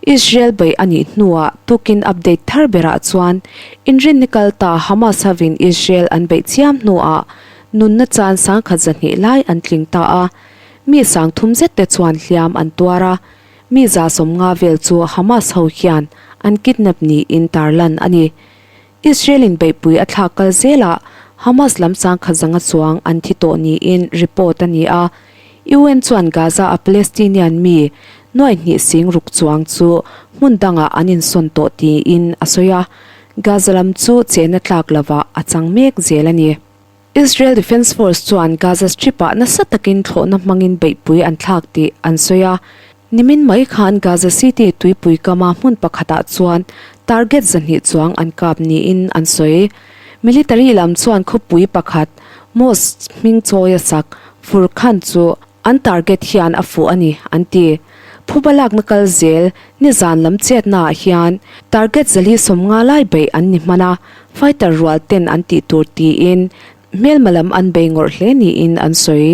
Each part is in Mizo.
Israel beih a nih hnuah tukin update thar berah chuan inrinni kal ta Hamas hovin Israel an beih chiam hnuah nunna chan sangkhat zahnih lai an tling ta a, mi sangthum zet te chuan hliam an tuar a, mi 150 vel chu Hamas ho hian an kidnap niin tarlan a ni. Israel in beihpui a thlak kal zelah Hamas lam sangkhat zanga chuang an thi tawh niin report a ni a. UN chuan Gaza a Palestinian mi nuai hnih sing ruk chuang chu hmun dangah an insawn tawh tiin a sawi a, Gaza lam chu chehna tlak lovah a chang mek zel a ni. Israel Defense Force chuan Gaza Strip-ah nasa takin thlawhna hmangin beihpui an thlak tih an sawi a. Nimin mai khan Gaza City tuipui kama hmun pakhatah chuan target 200 chuang an kap niin an sawi. Military lam chuan khawpui pakhat mosque hming chawia sak Furqan chu an target hian a fuh a ni an ti. Phuba lakna kal zel nizan lam chetnaah hian target 450 lai beih an ni hman a, fighter rual ten an tih tur tiin hmelma lam an bei ngawrh hle niin an sawi.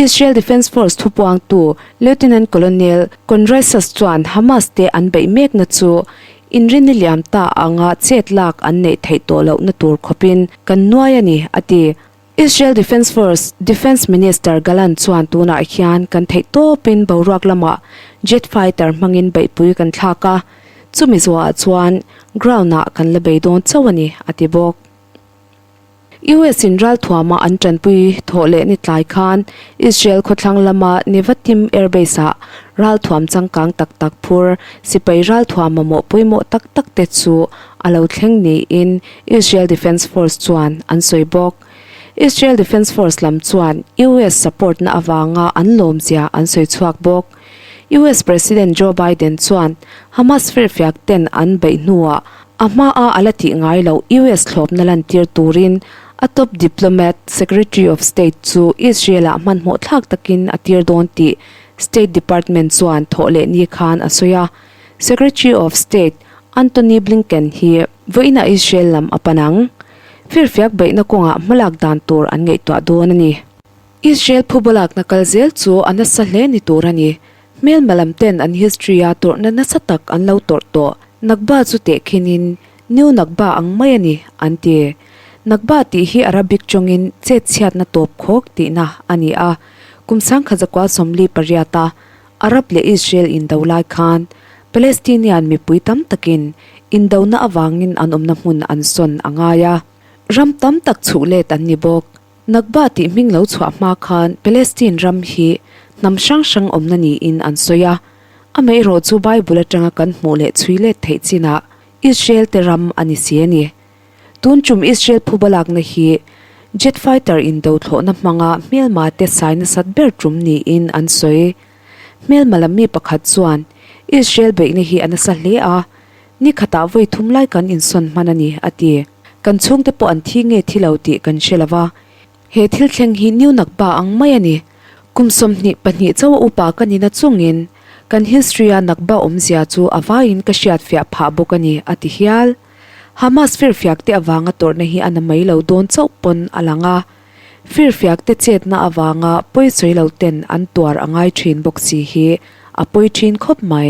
Israel Defense Force thupuangtu Lieutenant Colonel Conraisus chuan Hamas te an beih mekna chu inrinni liam ta anga chet lak an neih theih tawh lohna tur khawpin kan nuai a ni, a ti. Israel Defense Force Defense Minister Gallant chuan tunah hian kan theih tawpin boruak lamah jet fighter hmangin beihpui kan thlak a, chumi zuaah chuan ground-ah kan la bei dawn chauh a ni, a ti bawk. US in ralthuama an tanpui thawh leh ni tlai khan Israel khawthlang lama Nevatim Airbase-ah ralthuam changkang tak tak phur sipai ralthuam mamawh pawimawh tak tak te chu a lo thleng niin Israel Defense Force chuan an sawi bawk. Israel Defense Force lam chuan US support na avanga an lawmzia an sawi chhuak bawk. US President Joe Biden chuan Hamas firfiak ten an beih hnuah a hmaa a la tih ngai loh US thlawpna lantir turin a top diplomat Secretary of State chu Israel-ah hmanhmawh thlak takin a tir dawn tih State Department chuan thawh leh ni khan a sawi a. Secretary of State Antony Blinken hi vawiinah Israel lam a pan ang. Firfiak beihna kawngah hmalak dan tur an ngaihtuah dawn a ni. Israel phubalakna kal zel chu a nasa hle ni tur a ni. Hmelma lam ten an history a tawrhna nasa tak an lo tawrh tawh. Nakba chu tehkhinin New Nakba ang mai a ni, an ti. Nakba tih hi Arabic tawngin chet chhiatna tawp khawk tihna a ni a. Kum sangkhat zakua 48 a Arab leh Israel indo lai khan Palestinian mipui tam takin indona avangin an awmna hmun an sawn a ngai a, ram tam tak chhuh let an ni bawk. Nakba tih hming lo chhuah hma khan Palestine ram hi hnam hrang hrang awmna niin an sawi a, amaherawh chu Bible atanga kan hmuh leh chhui let theih chinah Israel te ram a ni si a ni. Tun tum Israel phuba lakna hi jet fighter indo thlawhna hmanga hmelma te sai nasat ber tum niin an sawi. Hmelma lam mi pakhat chuan, Israel beihna hi a nasa hle a, ni khatah vawi thum lai kan insawn hman a ni, a ti. Kan chhungte pawh an thi nge thi lo tih kan hre lo va. He thil thleng hi New Nakba ang mai a ni. Kum 22 chauha upa ka ni na chungin kan history-a Nakba awmzia chu a vaiin ka hriatfiah phah bawk a ni, a ti hial. Hamas firfiak te avanga tawrhna hi a na mai lo dawn chauh pawn a lang a, firfiak te chetna avanga pawi sawi lo ten an tuar a ngai thin bawk si hi a pawi thin khawp mai.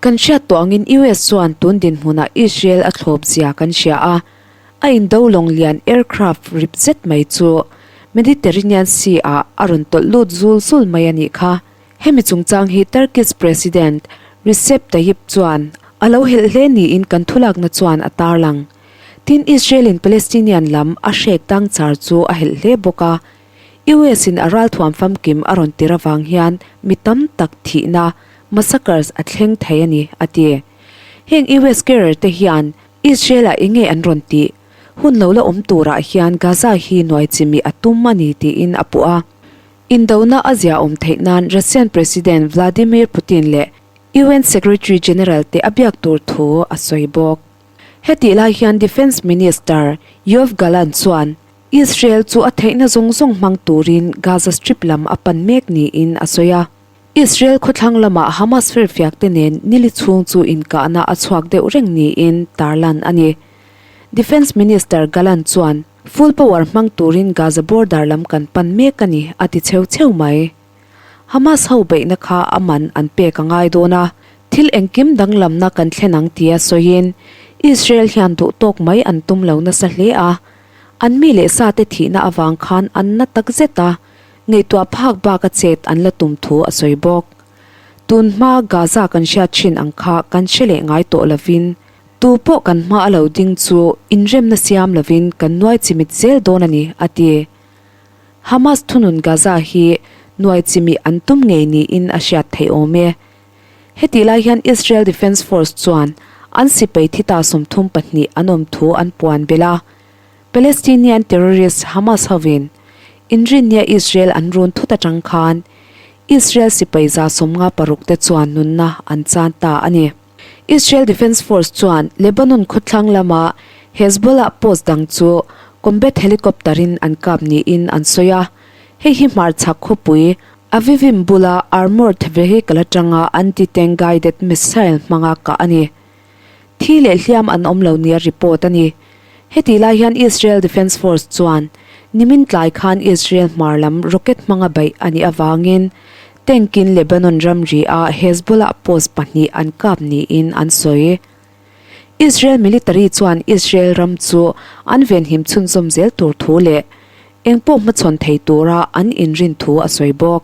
Kan hriat tawh angin US chuan tun dinhmunah Israel a thlawp zia kan hria a, a indo lawng lian aircraft rip zet mai chu Mediterranean Sea ah a rawn tawlh lut zul zul mai a nih kha. Hemi chungchang hi Turkish President Recep Tayyip chuan a lo helh hle niin kan thulakna chuan a tarlang. Tin, Israel-in Palestinian lam a hrek tang char chu a helh hle bawk a. US-in a ralthuam famkim a rawn tir avang hian mi tam tak thihna, massacres, a thleng thei a ni, a ti. Heng US carrier te hian Israel-ah enge an rawn tih? Hun lo la awm turah hian Gaza hi nuai chimih a tum a ni tiin a puh a. Indona a ziaawm theih nan Russian President Vladimir Putin leh UN Secretary General te a biak tur thu a sawi bawk. Hetih lai hian Defence Minister Yoav Gallant chuan Israel chu a theihna zawng zawng hmang turin Gaza Strip lam a pan mek niin a sawi a. Israel khawthlang lamah Hamas firfiak te nen nili chhung chu inkahna a chhuak deuh reng niin tarlan a ni. Defence Minister Gallant chuan Full power hmang turin Gaza border lam kan pan mek a ni, a ti cheu cheu mai. Hamas ho beihna kha a man an pek a ngai dawn a, Thil engkim danglamna kan thlen ang tia sawiin Israel hian duh tawk mai an tum lo nasa hle a. An mi leh sate thihna avang khan an na tak zet a, ngaihtuah phak baka chet an la tum thu a sawi bawk. Tun hma Gaza kan hriat thin ang kha kan hre leh ngai tawh lovin, tu pawh kan hma a lo ding chu inremna siam lovin kan nuai chimit zel dawn a ni, a ti. Hamas thunun Gaza hi nuai chimih an tum ngei niin a hriat theih awm e. Hetih lai hian Israel Defence Force chuan an sipai thi ta 32 an awm thu an puan belh a. Palestinian terrorist Hamas hovin inrinnia Israel an run thut atang khan Israel sipai 56 te chuan nunna an chan ta a ni. Israel Defence Force chuan Lebanon khawthlang lama Hezbollah post dang chu combat helicopter in an kap niin an sawi a, hei hi hmarchhak khawpui Avivim bula armoured vehicle atanga anti-tank guided missile hmanga kah a ni. Thi leh hliam an awm lo nia report a ni. Hetih lai hian Israel Defence Force chuan nimin tlai khan Israel hmar lam rocket hmanga beih a nih avangin tank-in Lebanon ramri ah Hezbollah post pahnih an kap niin an sawi. Israel military chuan Israel ram chu an venhim chhunzawm zel tur thu leh engpawh hmachhawn thei tura an inrin thu a sawi bawk.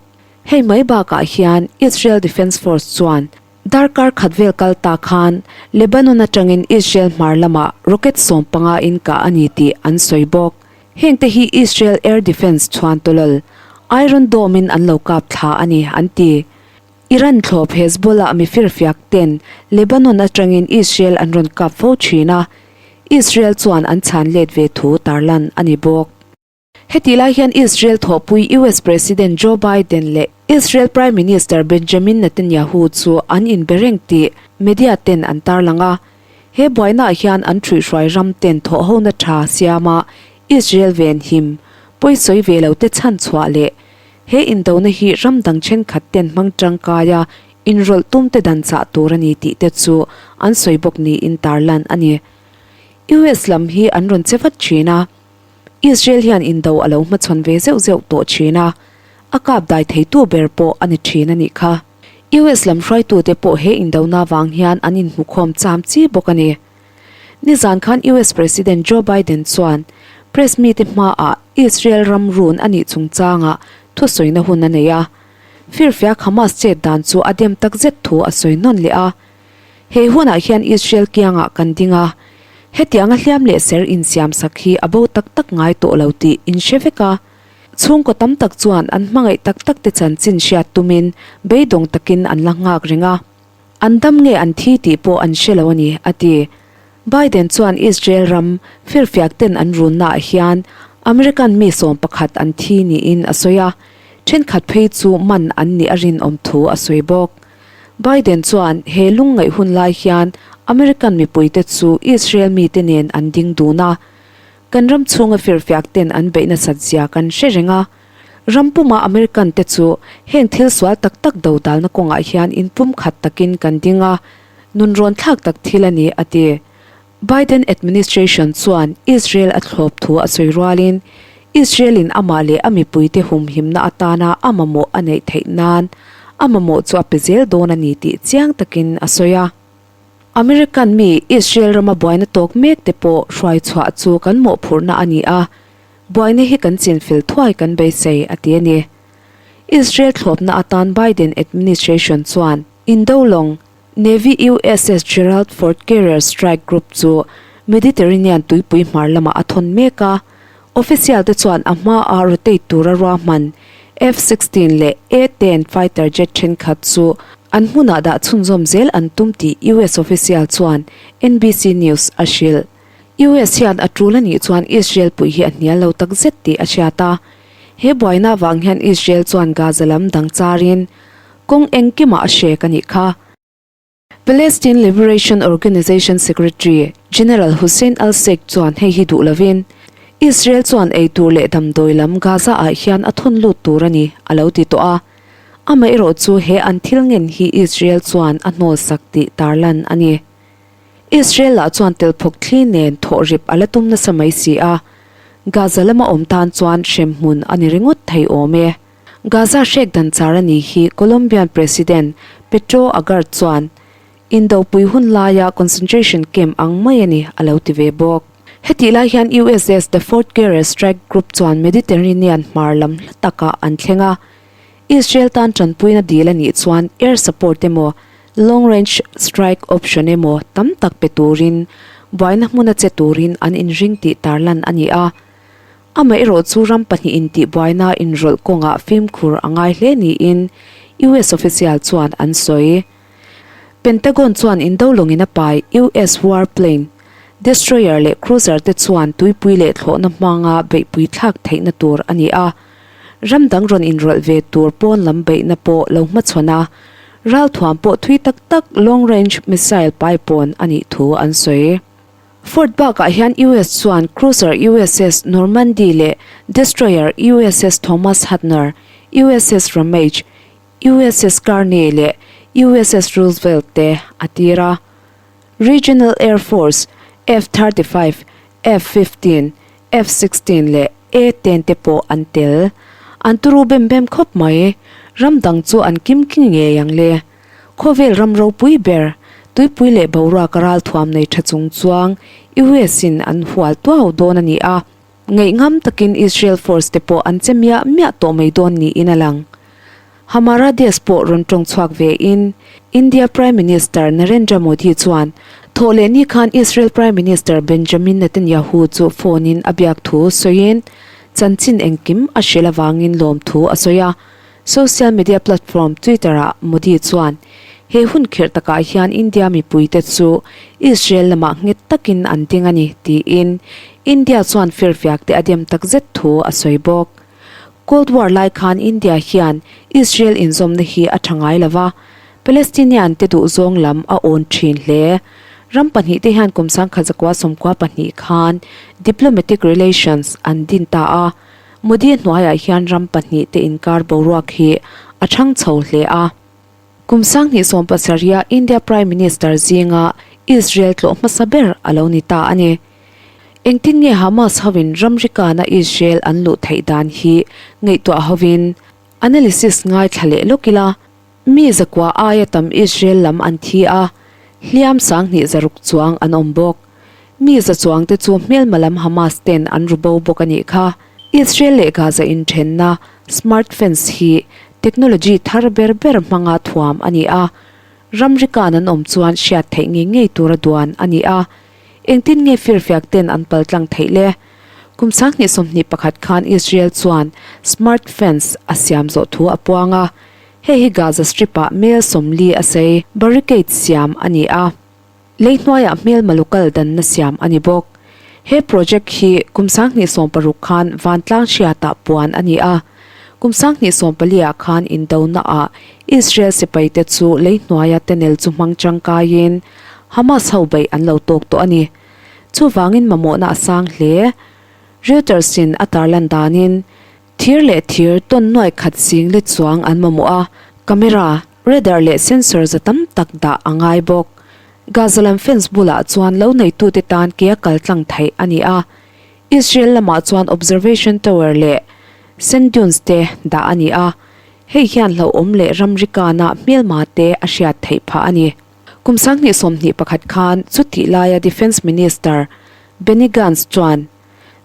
Hei mai bakah hian Israel Defence Force chuan darkar khat vel kal ta khan Lebanon atangin Israel hmar lamah rocket 15 in kah a ni tih an sawi bawk. Hengte hi Israel Air Defence chhuan tawlawl Iron Dome in an lo kap thla a ni an ti. Iran thlawp Hezbollah mi firfiak ten Lebanon atangin Israel an rawn kap fo thin a, Israel chuan an chhan let ve thu tarlan a ni bawk. Hetih lai hian Israel thawhpui US President Joe Biden leh Israel Prime Minister Benjamin Netanyahu chu an inbe reng tih media ten an tarlang a. He buainaah hian an ṭhuihhruai ram ten thawhhona ṭha siama Israel venhim pawisawi ve lo te chhanchhuah leh He indona hi ram dang thenkhat ten hmang tangkaia inrawlh tum te dan chah tur a ni tih te chu an sawi bawk niin tarlan a ni. US lam hi an rawn che vat thin a, Israel hian indo a lo hmachhawn ve zeuh zeuh tawh thin a, a kap dai theitu ber pawh a ni thin a nih kha. US lam hruaitute pawh he indona vang hian an inhmukhawm cham chi bawk a ni. Nizan khan US President Joe Biden chuan press mite hmaah Israel ram run a nih chungchangah thusawina hun a nei a. Firfiak Hamas chet dan chu a dem takzet thu a sawi nawn leh a. He hunah hian Israel kiangah kan ding a, hetianga hliam leh ser insiamsak hi a bo tak tak ngai tawh lo tih in hre vek a. Chhungkaw tam tak chuan an hmangaih tak takte chanchin hriat tumin beidawng takin an la nghak reng a. An dam nge an thi tih pawh an hre lo a ni, a ti. Biden chuan Israel ram firfiak ten an runnaah hian American mi 11 an thi niin a sawi a, thenkhat phei chu man an nih a rinawm thu a sawi bawk. Biden chuan he lungngaih hun lai hian American mipuite chu Israel mite nen an ding dun a, kan ram chhunga firfiak ten an beih nasat zia kan hre reng a, Ram puma American te chu heng thil sual tak tak do dalna kawngah hian inpumkhat takin kan ding a, nunrawn thlak tak thil a ni, a ti. Biden administration chuan Israel a thlawp thu a sawi rualin Israel in amah leh a mipuite humhimna atana a mamawh a neih theih nan a mamawh chu a pe zel dawn a ni tih chiang takin a sawi a. American mi Israel rama buaina tawk mek te pawh hruai chhuah chu kan mawhphurhna a ni a, Buaina hi kan chinfel thuai kan beisei, a ti a ni. Israel thlawpna atan Biden administration chuan Indo lawng Navy USS Gerald Ford Carrier Strike Group chu Mediterranean tuipui hmar lamah a thawn mek a. Official te chuan a hmaa rotate tura ruahman F-16 leh A-10 fighter jet thenkhat chu an hmunah dah chhunzawm zel an tum tih US official chuan NBC News a hrilh. US hian a tul a nih chuan Israel puih hi a hnial lo tak zet tih a hriat a. He buaina avang hian Israel chuan Gaza lam dang charin kawng engkimah a hrek a nih kha. Palestine Liberation Organization Secretary General Hussein al-Sheikh chuan hei hi duh lovin Israel chuan ei tur leh damdawi lam Gaza-ah hian a thawn lut tur a ni a lo ti tawh a. Amaherawhchu he an thil ngen hi Israel chuan a hnawlsak tih tarlan a ni. Israel lah chuan telphawk thli nen thawh rip a la tum nasa mai si a, Gaza lama awm tan chuan hremhmun a ni ringawt thei awm e. Gaza hrek dan char a ni hi Colombian President Petro Agard chuan. Indopui hun laia concentration camp ang mai a ni, a lo ti ve bawk. Hetih lai hian USS The Ford Carrier Strike Group chuan Mediterranean hmar lam hla takah an thleng a. Israel tan tanpuina dil a nih chuan air support emaw, long range strike option emaw tam tak pe turin buaina hmuna che turin an inring tih tarlan a ni a. Amaherawh chu ram pahnihin tihbuaina inrawlh kawngah fimkhur a ngai hle niin US official chuan an sawi. Pentagon chuan indo lawngin a pai US war plane, destroyer leh cruiser te chuan tuipui leh thlawhna hmanga beihpui thlak theihna tur a ni a. Ram dang rawn inrawlh ve tur pawn lam beihna pawh lo hmachhawn a, ralthuam pawh thui tak tak long range missile pai pawn a nih thu an sawi. Ford bakah hian US chuan cruiser USS Normandy leh destroyer USS Thomas Hudner, USS Ramage, USS Carney leh USS Roosevelt te a tir a. Regional Air Force F-35, F-15, F-16 leh A-10 te pawh an tel. An turu bem bem khawp mai. Ram dang chu an kim ki ngei ang le. Khawvel ram ropui ber, tuipui leh boruak ralthuam nei tha chung chuang US-in an hual tuau dawn a ni a. Ngaihngam takin Israel force te pawh an che miah miah tawh mai dawn niin a lang. Hamara Desh pawh rawn tawng chhuak ve in India Prime Minister Narendra Modi chuan thawhlehni khan Israel Prime Minister Benjamin Netanyahu chu phone in a biak thu sawiin chanchin engkim a hrilh avangin lawmthu a sawi a. Social media platform Twitter-ah Modi chuan, He hun khirh takah hian India mipuite chu Israel lamah nghet takin an ding a ni, tiin India chuan firfiakte a dem takzet thu a sawi bawk. Cold War lai khan India hian Israel inzawmna hi a tha ngai lo va, Palestinian te duhzawng lam a awn thin hle. Ram pahnihte hian kum 1992 khan diplomatic relations an din ta a. Modi hnuaiah hian ram pahnihte inkar boruak hi a chhang chho hle a. Kum 2017-a India Prime Minister zinga Israel tlawh hmasa ber a lo ni ta a ni. Engtin nge Hamas hovin ramri kana Israel an luh theih dan hi ngaihtuah hovin analysis ngaithla leh lawk ila. Mi zakua aia tam Israel lam an thi a, hliam 2006 chuang an awm bawk. Mi za chuang te chu hmelma lam Hamas ten an ru bo bawk a nih kha. Israel leh Gaza inthenna smart fence hi technology thar ber ber hmanga thuam a ni a, ramri kan an awm chuan hriat theih ngei ngei tura duan a ni a. Engtin nge firfiak ten an paltlang theih le? Kum 2021 khan Israel chuan smart fence a siam zawh thu a puang a, hei hi Gaza Strip-ah mel 40 a sei barricade siam a ni a. Lei hnuaiah hmelma local danna siam a ni bawk. He project hi kum 2016 khan vantlang hriatah puan a ni a. Kum 2014 ah khan indonaah Israel sipaite chu lei hnuaia tunnel chu hmang tangkaiin Hamas ho beih an lo tawk tawh a ni. Chuvangin mamawhna a sang hle. Reuters-in a tarlan danin thir leh thir tawn nuai khat sing li chuang an mamawh a, camera, radar leh sensor za tam tak dah a ngai bawk. Gaza lam fence bulah chuan lo neitute tan ke a kal tlang theih a ni a. Israel lamah chuan observation tower leh sand dunes te dah a ni a, hei hian hlauhawm leh ramri kana hmelma te a hriat theih phah a ni. Kum 2021 khan chutih laia Defence Minister Benny Gantz chuan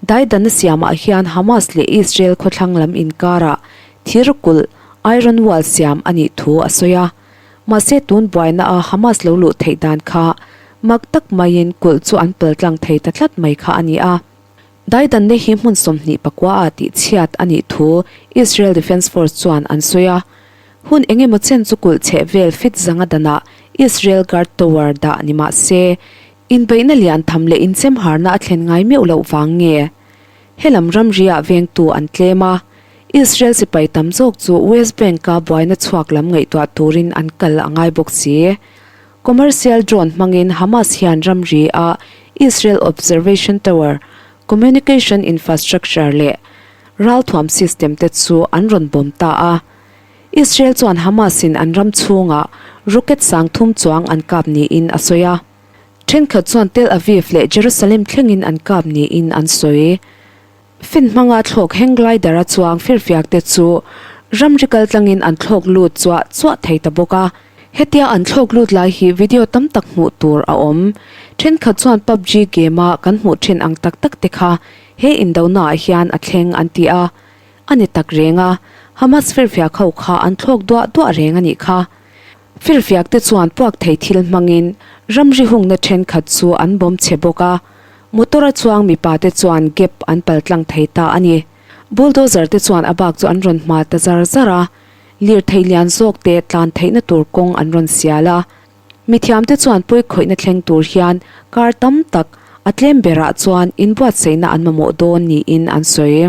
daidanna siamah hian Hamas leh Israel khawthlang lam inkarah thir kulh, Iron Wall, siam a nih thu a sawi a. Mahse tun buaina a Hamas lo luh theih dan kha mak tak maiin kulh chu an paltlang thei ta tlat mai kha a ni a. Daidanna hi hmun 24 ah tihchhiat a nih thu Israel Defence Force chuan an sawi a. Hun eng emaw chen chu kulh chheh vel fit zanga danah Israel Guard Tower dah ni mah se, inbeihna lian tham leh inchemharna a thlen ngai meuh loh vang nge? Helam ramriah vengtu an tlem a, Israel sipai tam zawk chu West Bank-a buaina chhuak lam ngaihtuah turin an kal a ngai bawk si. Commercial drone hmangin Hamas hian ramri-a Israel Observation Tower, communication infrastructure leh ralthuam system te chu an rawn bawm ta a. Israel chuan Hamas-in an ram chhungah rocket 3000 chuang an kap niin a sawi a. Thenkhat chuan Tel Aviv leh Jerusalem thlengin an kap niin an sawi. Fin hmanga thlawk hang glider-a chuang firfiak te chu ramri kaltlangin an thlawk lut chuah chuah thei ta bawk a. Hetia an thlawk lut lai hi video tam tak hmuh tur a awm. Thenkhat chuan PUBG game a kan hmuh thin ang tak tak te kha he indona ah hian a thleng an ti a. A ni tak reng a, Hamas firfiak ho kha an thlawk duah duah reng a nih kha. Firfiak te chuan puak thei thil hmangin ramri hungna thenkhat chu an bawm chhe bawk a, motor a chuang mipa te chuan gap an paltlang thei ta a ni. Bulldozer te chuan a bak chu an rawn hma ta zar zar a, lirthei lian zawk te tlan theihna tur kawng an rawn sial a. Mithiam te chuan pawi khawihna thleng tur hian kar tam tak a tlem berah chuan inbuatsaihna an mamawh dawn niin an sawi.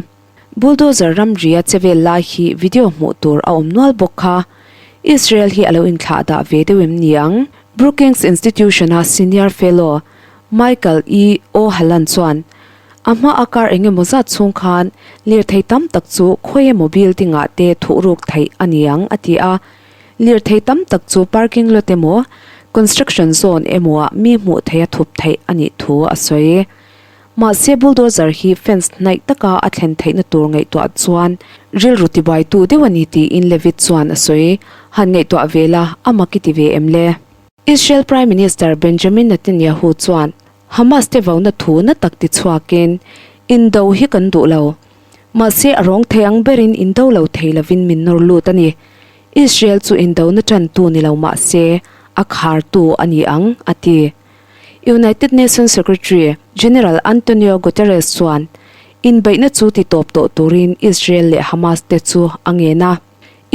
Bulldozer ramria che vel lai hi video hmuh tur a awm nual bawk kha. Israel hi a lo inthlah dah ve deuh em ni ang? Brookings Institution-a Senior Fellow Michael E. O'Hallan chuan, A hma a kar eng emaw zat chhung khan lirthei tam tak chu khawi emaw building ah te thuhruk theih a ni ang a ti a. Lirthei tam tak chu parking lot emaw construction zone emaw ah mi hmuh theih a thup theih a nih thu a sawi. Mahse bulldozer hi fence hnaih taka a thlen theihna tur ngaihtuah chuan rilru tibuaitu deuh a ni tiin Levitt chuan a sawi. Han ngaihtuah ve la, a mak i ti ve em le? Israel Prime Minister Benjamin Netanyahu chuan Hamas te vauna thu na tak ti chhuakin, Indo hi kan duh lo. Mahse a rawng thei ang berin indo lo thei lovin min nawr lut a ni. Israel chu indona tantu ni lo mah se a khartu a ni ang, a ti. United Nations Secretary General Antonio Guterres chuan inbeihna chu ti tawp tawh turin Israel leh Hamas te chu a ngen a.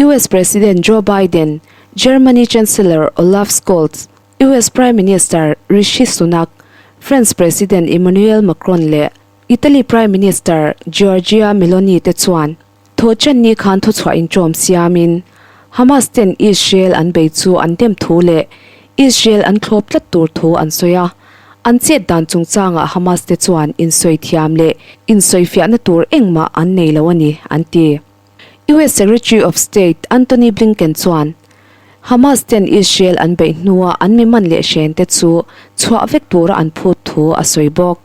US President Joe Biden, Germany Chancellor Olaf Scholz, US Prime Minister Rishi Sunak, France President Emmanuel Macron leh Italy Prime Minister Giorgia Meloni te chuan thawhchanni khan thuchhuah inṭawm siamin Hamas ten Israel an bei chu an dem thu leh Israel an thlawp tlat tur thu an sawi a. An chet dan chungchangah Hamas te chuan insawi thiam leh insawifiahna tur engmah an nei lo a ni, an ti. US Secretary of State Antony Blinken chuan Hamas ten Israel an beih hnua an mi man leh hren te chu chhuah vek tura an phut thu a sawi bawk.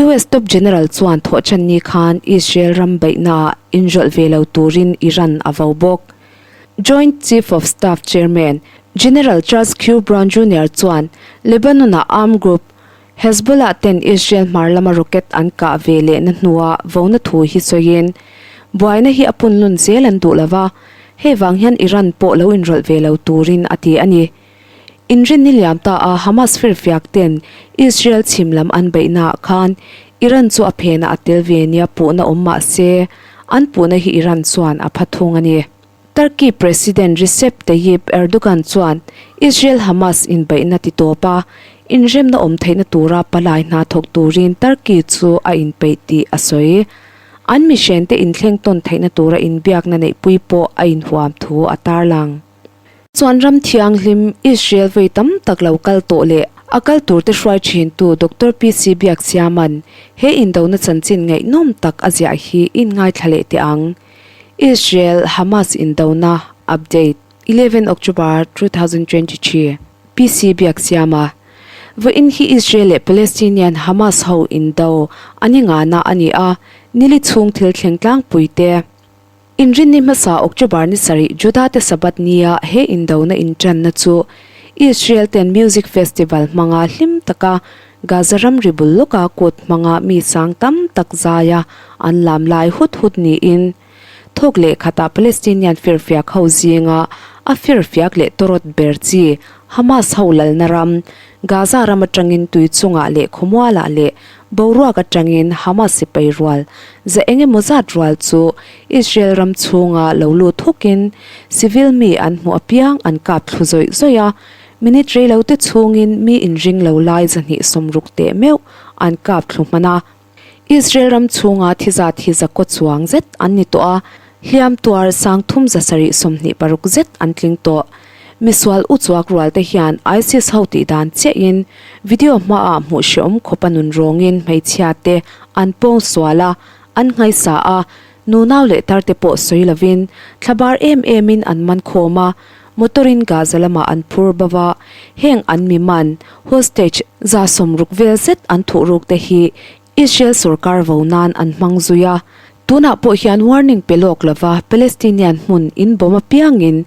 US top general chuan thawhchanni khan Israel ram beihnaah inrawlh ve lo turin Iran a vo bawk. Joint Chief of Staff Chairman General Charles Q Brown Junior chuan Lebanon-a armed group Hezbollah ten Israel hmar lama rocket an kah ve lehna hnua vona thu hi sawiin, buaina hi a punlun zel an duh lova, hei vang hian Iran pawh lo inrawlh ve lo turin a ti a ni. Inrinni liam ta a Hamas firfiak ten Israel chhim lam an beihnaah khan Iran chu a phenah a tel ve nia puhna awm mah se, an puhna hi Iran chuan a pha thung a ni. Turkey President Recep Tayyip Erdogan chuan Israel-Hamas inbeihna ti tawp a, inremna awm theihna tura palai hna thawk turin Turkey chu a inpeih tih a sawi. An mihrente inthleng tawn theihna tura inbiakna neihpui pawh a inhuam thu a tarlang. Chuan ram thianghlim Israel vawi tam tak lo kal tawh leh a kal turte hruai thintu Doctor PC Biaksiama'n he indona chanchin ngaihnawm tak a ziah hi inngaithla leh teh ang. Israel Hamas indona update 11 October 2023 PC Biaksiama Vawiin hi Israel leh Palestinian Hamas ho indo a ni ngana a ni a, nili chhung thil thleng tlangpui te. Inrinni hmasa October ni sarih Juda te Sabbath nia he indona intanna chu Israel ten music festival hmanga hlim taka Gaza ramri bul lawka kut hmanga mi sang tam tak zaia an lam lai hut hut niin thawk leh khatah Palestinian firfiak ho zinga a firfiak leh tawrawt ber chi Hamas ho lalna ram Gaza ram atangin tui chungah leh khawmualah leh boruak atangin Hamas sipai rual za eng emaw zat rual chu Israel ram chhunga lo lut hukin civil mi an hmuh apiang an kap thlu zawih zawih a. Minute rei lo te chhungin mi inring lo lai 260 teh meuh an kap thlu hman a. Israel ram chhunga thi zat hi zakaw chuang zet an ni tawh a, hliam tuar 3726 zet an tling tawh. Misual uchuak rual te hian ISIS ho tih dan chiahin video hmaah hmuh hrehawm khawpa nun rawngin hmeichhia te an pawng sual a, an nghaisa a, Nunau leh tarte pawh sawi lovin thlabar em emin an man khawm a, motor-in Gaza lamah an phur bo va, heng an mi man, hostage, 60 vel zet an thuhruk te hi Israel sorkar vo nan an hmang zui a. Tunah pawh hian warning pe lawk lova Palestinian hmun in bomb apiangin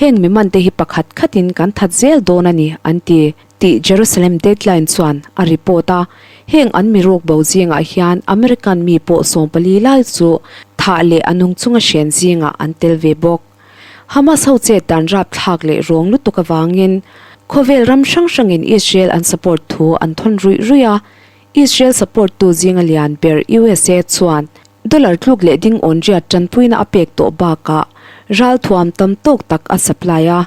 heng mi mante hi pakhat khatin kan that zel dawn a ni, an ti, tih Jerusalem Dateline chuan a report a. Heng an mi ruk bo zingah hian American mi pawh 14 lai chu thah leh a nung chunga hren zingah an tel ve bawk. Hamas ho chet dan rapthlak leh rawng lutuk avangin khawvel ram hrang hrangin Israel an support thu an thawn ruih ruih a, Israel support tu zinga lian ber usa chuan dollar tluk leh ding awn riat tanpuina a pek tawh bakah ralthuam tam tawk tak a supply a.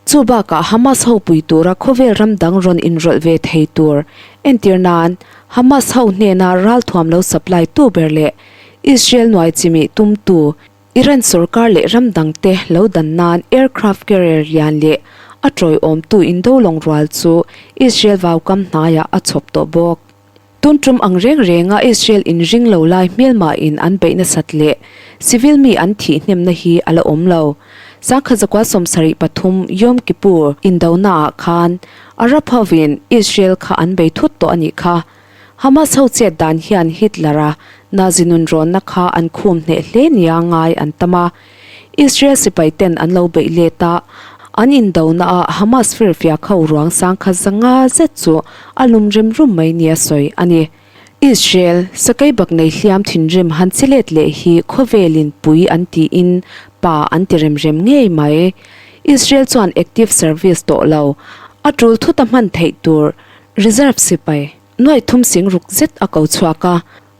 Chu bakah Hamas ho pui tura khawvel ram dang rawn inrawlh ve thei tur entir nan Hamas ho hnena ralthuam lo supply tu ber leh Israel nuai chimih tumtu Iran sorkar leh ram dangte lo dan nan aircraft carrier lian leh a tawiawmtu indo lawng rual chu Israel vaukam hnaiah a chhawp tawh bawk. Tun tum ang reng renga Israel inring lo lai hmelmahin an beih nasat leh civil mi an thih hnemna hi a la awm lo. 1973 Yom Kippur indonaah khan Arab hovin Israel kha an bei thut tawh a nih kha. Hamas ho chet dan hian Hitler-a Nazi nunrawnna kha an khum hneh hle nia ngai an tam a. Israel sipai ten an lo beih let a, an indonaah Hamas firfiak ho ruang 1500 zet chu a lum rem rum mai nia sawi a ni. Israel, sakei bak nei hliam thinrim han che let leh hi khawvelin pui an tiin pa an ti rem rem ngei mai. Israel chuan active service tawh lo, a tul thut a hman theih tur reserve sipai nuai thum sing ruk zet a ko chhuak a,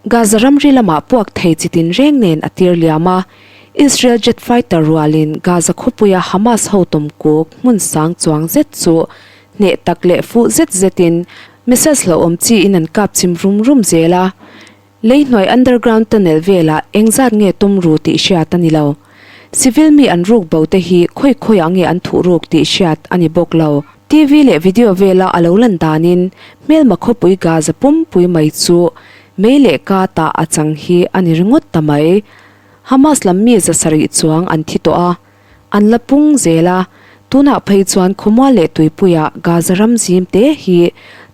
Gaza ramri lamah puak thei chi tinreng nen a tir liam a, Israel jet fighter rualin Gaza khawpuia Hamas ho tawmkuk hmun sang chuang zet chu hneh tak leh fuh zet zetin missiles hlauhawm chiin an kap chim rum rum zel a. Lei hnuai underground tunnel velah engzat nge tum ru tih hriat a ni lo. Civil mi an ruk bo te hi khawi khawiah nge an thuh ruk tih hriat a ni bawk lo. TV leh video vela a lo lan danin hmelma khawpui Gaza pumpui mai chu mei leh ka tah a chang hi a ni ringawt ta mai. Hamas lam mi 700 chuang an thi tawh a, an la pung zel a, tunah phei chuan khawmual leh tuipuiah Gaza ram zim te hi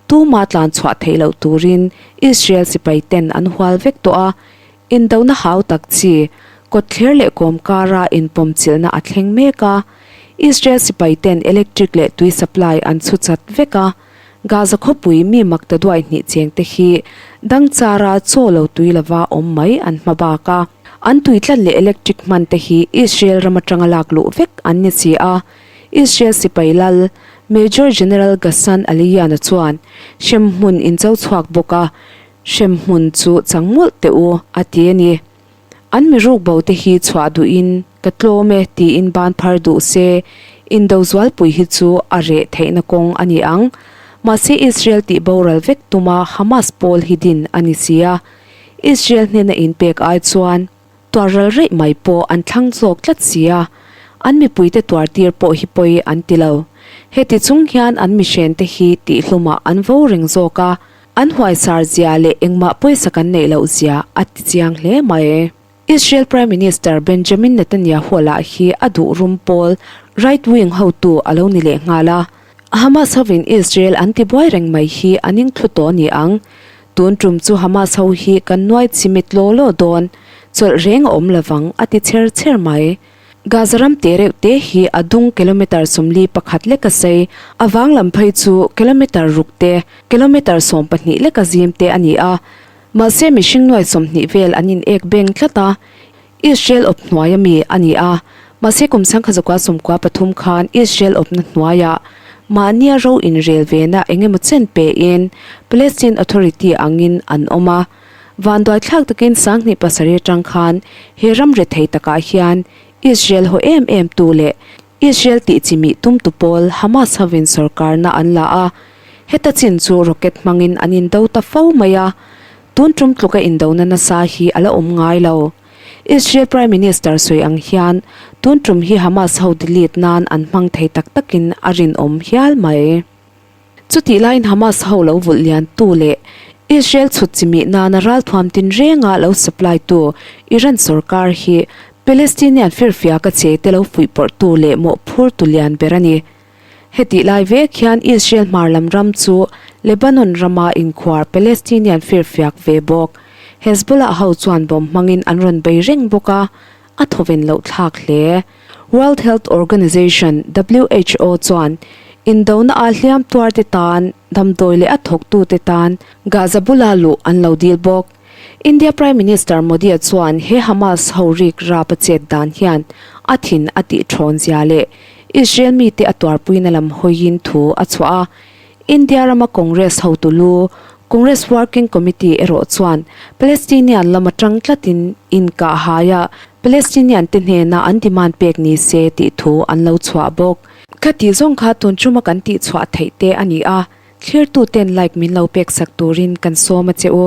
tuma tlan chhuah theih loh turin Israel sipai ten an hual vek tawh a, Indona hau tak chi, kawtthler leh kawm kara inpawmchilhna a thleng mek a. Israel sipai ten electric leh tui supply an chhu chat vek a. Gaza khawpui mi makta duai hnih cheng te hi dang chara chaw lo tui lova awm mai an hma bak a. An tui tlat leh electric hman te hi Israel ram atanga lak luh vek an ni si a. Israel sipai lal Major General Ghassan Aliyan-a chuan hremhmun incho chhuak bawk a. Hremhmun chu chang mawlh teh u, a ti a ni. An mi ruk bo te hi chhuah duhin ka tlawm e tiin ban phar duh se, indo zualpui hi chu a reh theihna kawng a ni ang. Mahse Israel tih boral vek tuma Hamas pawl hi din a ni si a. Israel hnena inpek ai chuan tuar ral reih mai pawh an thlang zawk tlat si a, an mipuite tuar tir pawh hi pawi an ti lo. Heti chung hian an mihrente hi tihhlumah an vo reng zawk a. An huaisar zia leh engmah pawisa kan neih loh zia a ti chiang hle mai. Israel Prime Minister Benjamin Netanyahu lah hi a duh rum pawl right wing hotu a lo ni leh nghal a. Hamas hovin Israel an ti buai reng mai hi a ning thlu tawh ni ang. Tun tum chu Hamas ho hi kan nuai chimit law law dawn, chawlh reng a awm lovang a ti chher chher mai. Gaza ram te reuh te hi a dung kilometre 41 leka sei, a vang lam phei chu kilometre ruk te, kilometre 12 leka zim te a ni a. Mahse mihring nuai 20 vel an in ek beng tlat a, Israel awp hnuaia mi a ni a. Mahse kum 1993 khan Israel awpna hnuaiah mahnia ro inrel vena eng emaw chen pein Palestine Authority angin an awm a. Vanduai thlak takin 2007 atang khan he ram rethei takah hian Israel haw em em tu leh Israel tih chimih tumtu pawl Hamas hovin sorkarna an la a, heta chin chu rocket hmangin an indo ta fo mai a, tun tum tluka indona nasa hi a la awm ngai lo. Israel Prime Minister sawi ang hian tun tum hi Hamas ho delete nan an hmang thei tak takin a rinawm hial mai. Chutih laiin Hamas ho lo vulh lian tu leh Israel chhut chimih nana ralthuam tinrenga lo supply tu Iran sorkar hi Palestinian firfiaka che te lo fuihpawrh tu leh mawhphur tu lian ber a ni. Hetih lai vek hian Israel hmar lam ram chu Lebanon rama inkhuar Palestinian firfiak ve bawk. Hezbollah ho chuan bomb hmangin an rawn bei reng bawk a, a thawven loh thlak hle. World Health Organization, who, chuan indona a hliam tuarte tan, damdawi leh a thawktute tan Gaza bula luh an lo dil bawk. India Prime Minister Modi-a chuan he Hamas ho rik rap a chet dan hian a thin a tih thawn zia leh Israel mite a tuarpuina lam hawiin thu a chhuah a. India rama Congress hotu lu, Congress Working Committee erawh chuan Palestinian lama tang tlatin inkah haia Palestinian te hnena an demand pek ni se tih thu an lo chhuah bawk. Khati zawng kha tun chuma kan tih chhuah theih te a ni a, thlirtu ten like min lo pek sak turin kan sawm a che u.